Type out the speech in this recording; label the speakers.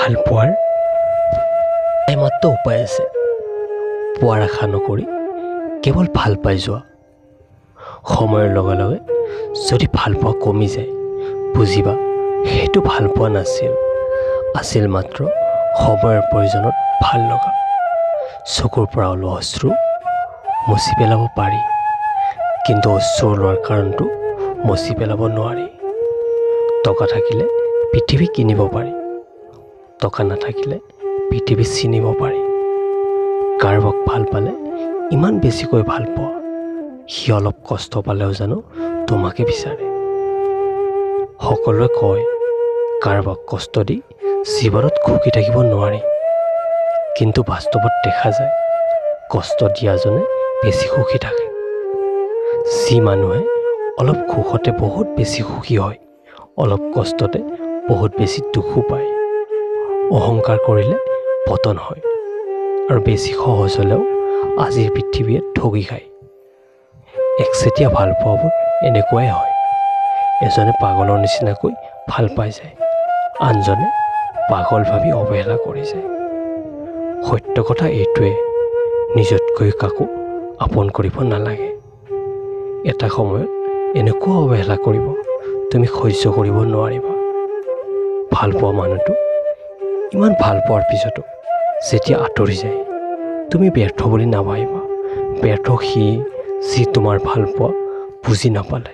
Speaker 1: ভাল পোৱাৰ এমাত্ৰ উপায় আছে, পোৱাৰ আশা নকৰি কেৱল ভাল পাই যোৱা। সময়ৰ লগে লগে যদি ভালপোৱা কমি যায়, বুজিবা সেইটো ভালপোৱা নাছিল, আছিল মাত্ৰ সময়ৰ প্ৰয়োজনত ভাল লগা। চকুৰ পৰা ওলোৱা অশ্ৰু মচি পেলাব পাৰি, কিন্তু অশ্ৰু ওলোৱাৰ কাৰণটো মচি পেলাব নোৱাৰি। টকা থাকিলে পৃথিৱী কিনিব পাৰি, টকা নাথাকিলে পৃথিৱী চিনিব পাৰি। কাৰোবাক ভাল পালে ইমান বেছিকৈ ভাল পোৱা, সি অলপ কষ্ট পালেও জানো তোমাকে বিচাৰে। সকলোৱে কয় কাৰোবাক কষ্ট দি জীৱনত সুখী থাকিব নোৱাৰি, কিন্তু বাস্তৱত দেখা যায় কষ্ট দিয়াজনে বেছি সুখী থাকে। যি মানুহে অলপ সুখতে বহুত বেছি সুখী হয়, অলপ কষ্টতে বহুত বেছি দুখো পায়। অহংকাৰ কৰিলে পতন হয়, আৰু বেছি সহজ হ'লেও আজিৰ পৃথিৱীয়ে ঠগি খায়। একচেটীয়া ভালপোৱাবোৰ এনেকুৱাই হয়, এজনে পাগলৰ নিচিনাকৈ ভাল পাই যায়, আনজনে পাগল ভাবি অৱহেলা কৰি যায়। সত্য কথা এইটোৱে, নিজতকৈ কাকো আপোন কৰিব নালাগে। এটা সময়ত এনেকুৱা অৱহেলা কৰিব, তুমি সহ্য কৰিব নোৱাৰিবা। ভালপোৱা মানুহটো ইমান ভাল পোৱাৰ পিছতো যেতিয়া আঁতৰি যায়, তুমি ব্যৰ্থ বুলি নাভাবিবা। ব্যৰ্থ সি যি তোমাৰ ভালপোৱা বুজি নাপালে।